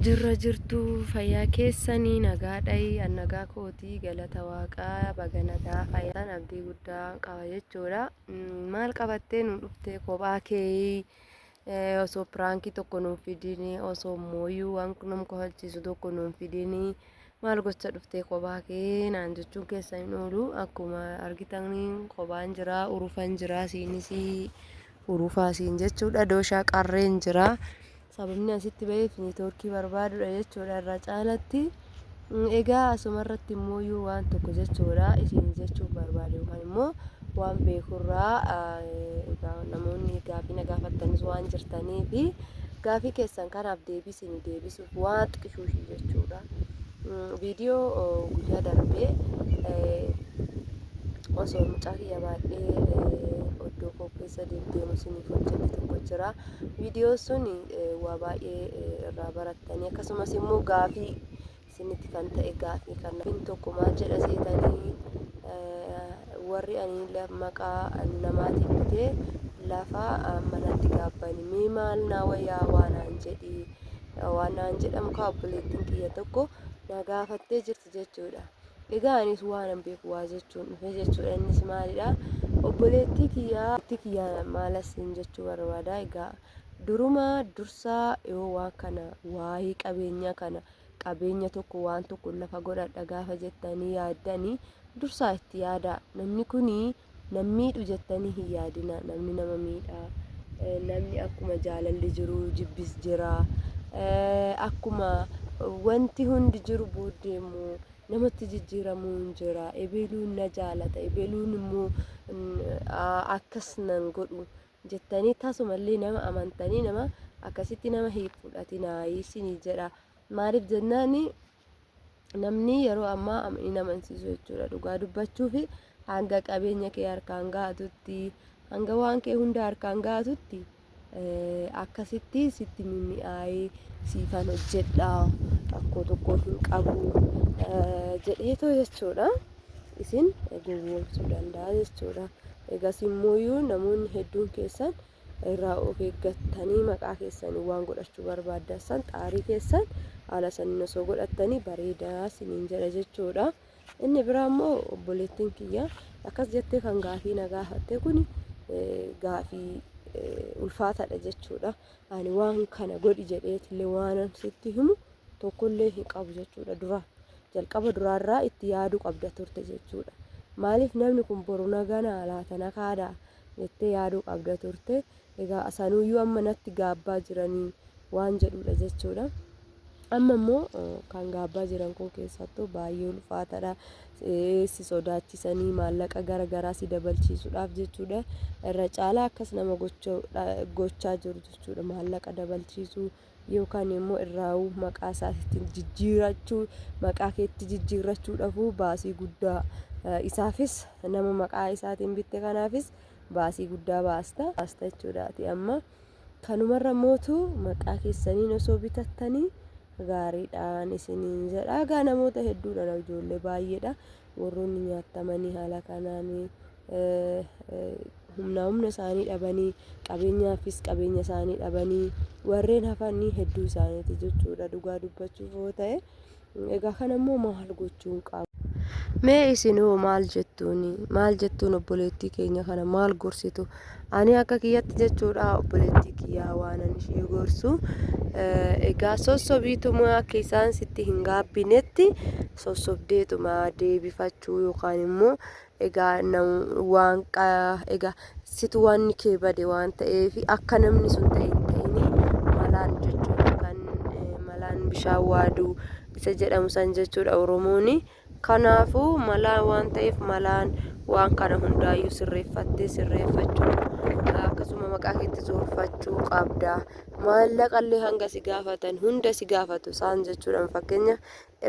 Jirra jirtu fayyaa keessanii nagaadhayi an nagaa kootii galata waaqaa baga nagaa fayyaan abdii guddaa qaba jechuudha. Maal qabattee nu dhuftee kophaa kee osoo piraankii tokko nuuf fidini osoo mooyyuu waan nama kofalchiisu tokko nuuf fidini maal gocha dhuftee kophaa kee naan jechuun keessan hin oolu. Akkuma argitan kophaan jira urufan jira siinis urufaa siin jechuudha dooshaa qarreen jira. Sababni asitti ba'eef neetwoorkii barbaadudha jechuudha irra caalatti. Egaa asuma irratti immoo yoo waan tokko jechuudha isin jechuun barbaade yookaan immoo waan beekurraa egaa namoonni gaafii na gaafattanis waan jirtanii fi gaafii keessan kanaaf deebii isin deebisuuf waan xiqishuushii jechuudha. Viidiyoo guyyaa darbee osoo mucaa kiyya baadhee oddoo koo keessa deddeemu isiniif hojjedhe tokko jira. Viidiyoon sun waa baay'ee irraa barattanii akkasumas immoo gaafii isinitti kan ta'e gaafii kan tokko maal jedha seetanii warri ani maqaa namaatiin bitee lafa manatti gaabbani mee maal naa wayyaa waa naan jedhi waan naan jedhamu kaa obboleettiin kiyya tokko na gaafattee jirti jechuudha. Egaa anis waanan beeku waa jechuun dhufe jechuudha. Innis maalidha? Obboleettii kiyyaa obboleettii kiyyaa maala siin jechuu barbaada. Egaa duruma dursaa yoo waan kana waa'ee qabeenyaa kana qabeenya tokko waan tokko lafa godhadha gaafa jettanii yaaddanii dursaa itti yaadaa. Namni kuni Nan miidhu jettanii hin yaadinaa. Namni nama miidha. Namni akkuma jaalalli jiru jibbis jira. Akkuma wanti hundi jiru booddee immoo namatti jijjiiramuun jira. Ebeluun na jaalata, ebeluun immoo akkas nan godhu jettanii tasumallee nama amantanii nama akkasitti nama hin fudhatinaa isinii jedha. Maaliif jennaani namni yeroo ammaa hin amansiisu jechuudha. Dhugaa dubbachuufi hanga qabeenya kee harkaan ga'atutti hanga waan kee hunda harkaan ga'atutti akkasitti sitti mimmi'aayee siifan hojjedha rakkoo tokko hin qabu jedheetoo jechuudha. Isin gowwoomsuu danda'a jechuudha. Egas immoo namoonni hedduun keessan irraa of eeggattanii maqaa keessanii waan godhachuu barbaaddan san xaarii keessan haala saniin osoo godhattanii bareedaa isiniin jedha jechuudha. Inni biraa immoo obboleettiin kiyya akkas jettee kan gaafii na gaafatte kun gaafii ulfaataadha jechuudha. Ani waan kana godhi jedheetillee waanan sitti himu tokkollee hin qabu jechuudha dura. Jalqaba duraarraa itti yaaduu qabda turte jechuudha. Maaliif namni kun boru na ganaa laata na kaadaa jettee yaaduu qabda turte. Egaa sanuuyyuu amma natti gaabbaa jiranii waan jedhudha jechuudha. Amma immoo kan gaabbaa jiran kun keessattuu baay'ee ulfaataadha. Si sodaachisanii maallaqa gara garaa si dabalchiisuudhaaf jechuudha. Irra caalaa akkas nama gochaa jiru jechuudha. Maallaqa dabalchiisuu yookaan immoo irraa'uu maqaa isaatti jijjiirachuu maqaa keetti jijjiirrachuudhaafuu baasii guddaa isaafis nama maqaa isaatiin bitte kanaafis baasii guddaa baasta baasta jechuudha. Ati amma kanumarra mootu maqaa keessaniin osoo bitattanii gaariidhaan isiniin jedha. Egaa namoota hedduudha ijoollee baay'eedha warroonni nyaattamanii haala kanaan humnaa humna isaanii dhabanii qabeenyaafis qabeenya isaanii dhabanii warreen hafanii hedduu isaaniiti jechuudha dhugaa dubbachuuf yoo ta'e. Egaa kana immoo maal gochuun qaba? Mee isin hoo maal jettuuni? Maal jettuun obboleettii keenya kana maal gorsitu? Ani akka kiyyatti jechuudha obboleettii kiyyaa waanan ishee gorsu egaa sossobiituma akka isaan sitti hin gaabbinetti sossobdeetuma deebifachuu yookaan immoo egaa waan egaa situ wanni kee bade waan ta'eef akka namni sun ta'e hin ta'ini malaan jechuudha kan malaan bishaan waaduu isa jedhamu san jechuudha Oromooni. Kanaafuu malaan waan ta'eef malaan waan kana hundaayyuu sirreeffattee sirreeffachuu akkasuma maqaa keetti zoorfachuu qabda. Maallaqallee hanga si gaafatan hunda si gaafatu isaan jechuudha fakkeenya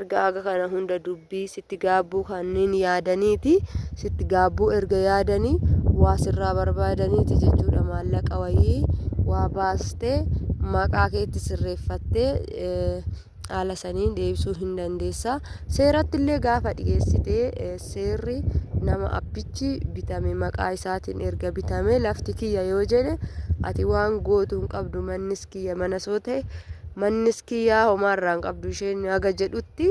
Erga haga kana hunda dubbii sitti gaabbuu kanneen yaadaniiti, sitti gaabbuu erga yaadanii waa sirraa barbaadaniiti jechuudha. Maallaqa wayii waa baastee maqaa keetti sirreeffattee haala saniin deebisuu hin dandeessa. Seeratti illee gaafa dhiyeessite seerri nama abbichi bitame maqaa isaatiin erga bitame lafti kiyya yoo jedhe ati waan gootu hin qabdu mannis kiyya mana soo ta'e Mannis kiyyaa homaa irraa hin qabdu isheen haga jedhutti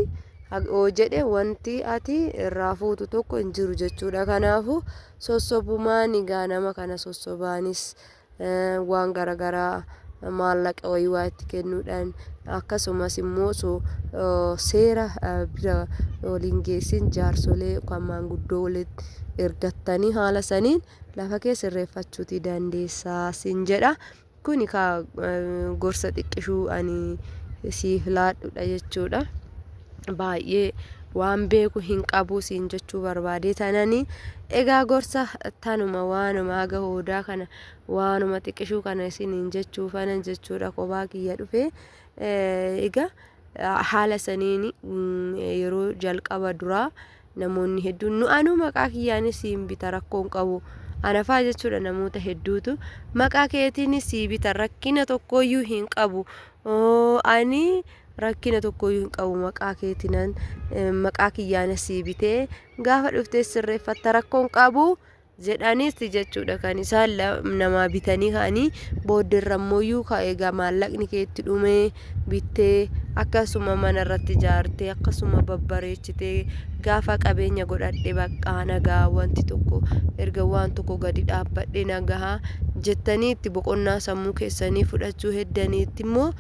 yoo jedhe wanti ati irraa fuutu tokko hin jiru jechuudha. Kanaafuu sossobumaan egaa nama kana sossobaanis waan garagaraa maallaqa wayii waa itti kennuudhaan akkasumas immoo osoo seera bira waliin geessin jaarsolee yookaan maanguddoo walitti ergattanii haala saniin lafa kee sirreeffachuuti dandeessaa siin jedha. Kuni kaa gorsa xiqqishuu ani siif laadhudha jechuudha. Baay'ee waan beeku hin qabu siin jechuu barbaadee tanani. Egaa gorsa tanuma waanuma haga hoodaa kana waanuma xiqqishuu kana isiniin jechuufanan jechuudha kophaa kiyya dhufe. Egaa haala saniin yeroo jalqaba duraa namoonni hedduun nu anuu maqaa kiyyaanis siin bita rakkoo hin qabu anafaa jechuudha namoota hedduutu maqaa keetiinis sii bita rakkina tokkoyyuu hin qabu ani rakkina tokkoyyuu hin qabu maqaa keetiinan maqaa kiyyaanis sii bitee gaafa dhuftee sirreeffatta rakkoo hin qabu jedhaniisti jechuudha kan isaan namaa bitanii ka'anii booddeerra immoo ka egaa maallaqni kee itti dhumee bittee akkasuma mana irratti ijaartee akkasuma babbareechitee gaafa qabeenya godhadhe baqqaa nagaa wanti tokko erga waan tokko gadi dhaabbadhe nagaha jettanii itti boqonnaa sammuu keessanii fudhachuu heddaniitti immoo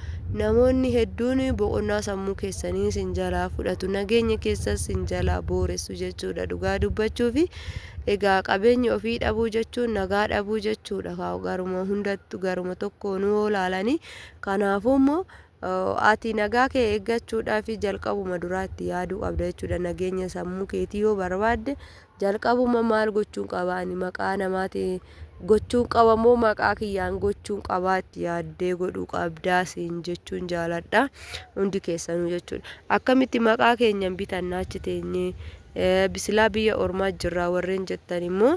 namoonni hedduun boqonnaa sammuu keessanii sin jalaa fudhatu nageenya keessas sin jalaa booressu jechuudha dhugaa dubbachuufi. Egaa qabeenya ofii dhabuu jechuun nagaa dhabuu jechuudha kaa garuma hundattu garuma tokkoonuu yoo laalanii kanaafuu immoo ati nagaa kee eeggachuudhaaf jalqabuma duraa itti yaaduu qabda jechuudha nageenya sammuu keetii yoo barbaadde jalqabuma maal gochuun qaba ani maqaa namaatiin gochuun qaba moo maqaa kiyyaan gochuun qabaa itti yaaddee godhuu qabdaa siin jechuun jaaladha hundi keessanuu jechuudha akkamitti maqaa keenyan bitannaa achi teenyee Bisilaa biyya ormaa jirraa warreen jettan immoo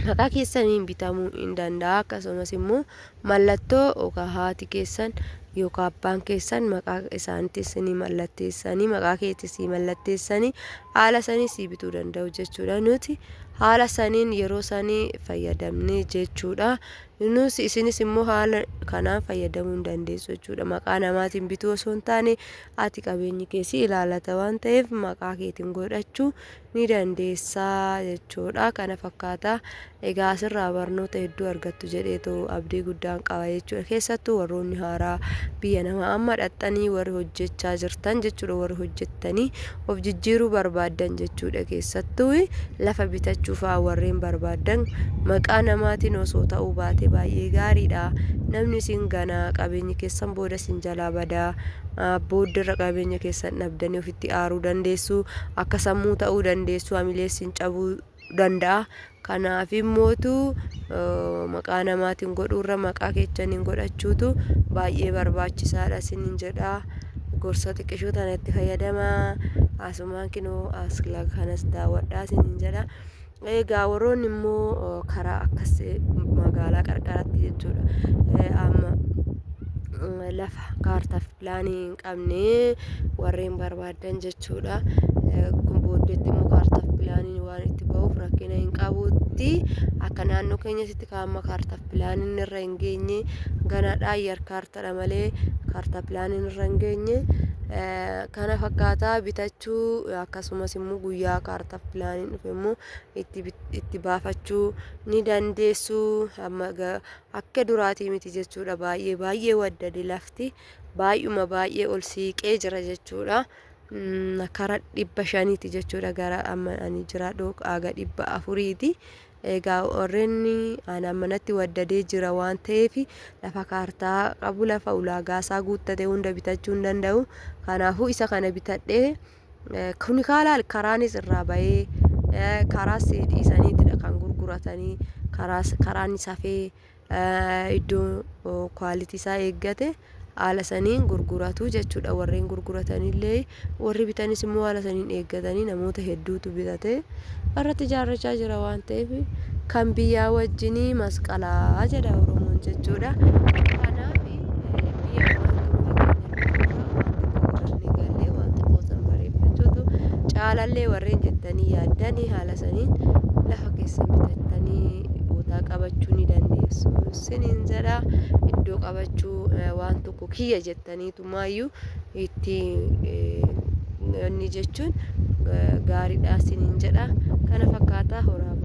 maqaa keessaniin bitamuu hin danda'a. Akkasumas immoo mallattoo yookaan haati keessan yookaan abbaan keessan maqaa isaaniitti isinii mallatteessanii maqaa keetti sii mallatteessanii haala sanii sii bituu danda'u jechuudha. Nuti haala saniin yeroo sanii fayyadamne jechuudha. Nus isinis immoo haala kanaan fayyadamuu hin dandeessu jechuudha. Maqaa namaatiin bituu osoo hin taane ati qabeenyi kee si ilaalata waan ta'eef maqaa keetiin godhachuu ni dandeessa jechuudha. Kana fakkaata. Egaa asirraa barnoota hedduu argattu jedheetu abdii guddaan qaba jechuudha. Keessattuu warroonni haaraa biyya namaa amma dhaxxanii warri hojjechaa jirtan jechuudha. Warri hojjettanii of jijjiiruu barbaaddan jechuudha. Keessattuu lafa bitachuu fa'aa warreen barbaaddan maqaa namaatiin osoo ta'uu baate baay'ee gaariidha. Namni isin gana qabeenyi keessan booda isin jalaa bada. Boodderra qabeenya keessan dhabdanii ofitti aaruu dandeessu. Akka sammuu ta'uu dandeessu. Hamilee isin cabuu danda'a. Kanaaf immootu maqaa namaatiin godhuurra maqaa keechaniin godhachuutu baay'ee barbaachisaadha isiniin jedha. Gorsa xiqqishuu tana itti fayyadamaa. Asumaan kinoo as kanas daawwadhaa isiniin jedha. Egaa warroonni immoo karaa akkas magaalaa qarqaratti jechuudha. Amma lafa kaartaaf pilaanii hin qabne warreen barbaaddan jechuudha. Kun booddeetti immoo kaartaaf pilaaniin waan itti ba'uuf rakkina hin qabutti akka naannoo keenyatti kaa'ama kaartaaf pilaaniin irra hin geenye ganaadha ayyar kaartaadha malee kaartaa pilaaniin irra hin geenye. Kana fakkaataa bitachuu akkasumas immoo guyyaa kaartaaf pilaaniin dhufe immoo itti baafachuu ni dandeessu. Amma akka duraatii miti jechuudha baay'ee baay'ee waddade lafti baay'uma baay'ee ol siiqee jira jechuudha. Kara 500ti jechuudha gara amma ani jiraadhu haga 400ti. Egaa warreen aanaan manatti waddadee jira waan ta'eef lafa kaartaa qabu lafa ulaagaa isaa guuttate hunda bitachuu hin danda'u. Kanaafuu isa kana bitadhee kuni kaalaal karaanis irraa bahee karaas dhiisaniitidha kan gurguratanii karaan safee iddoo quality isaa eeggate haala saniin gurguratu jechuudha. Warreen gurguratanillee warri bitanis immoo haala saniin eeggatanii namoota hedduutu bitate irratti ijaarrachaa jira waan ta'eef kan biyyaa wajjinii masqalaa jedha Oromoon jechuudha. Kanaaf biyya waan xiqqoo gallee waan xiqqoo san bareeffachuutu caalallee warreen jettanii yaaddanii haala saniin lafa keessan bitattanii amantaa qabachuu ni dandeessu siniin jedha. Iddoo qabachuu waan tokko kiyya jettaniitumaayyuu itti inni jechuun gaariidha siniin jedha. Kana fakkaataa horaa.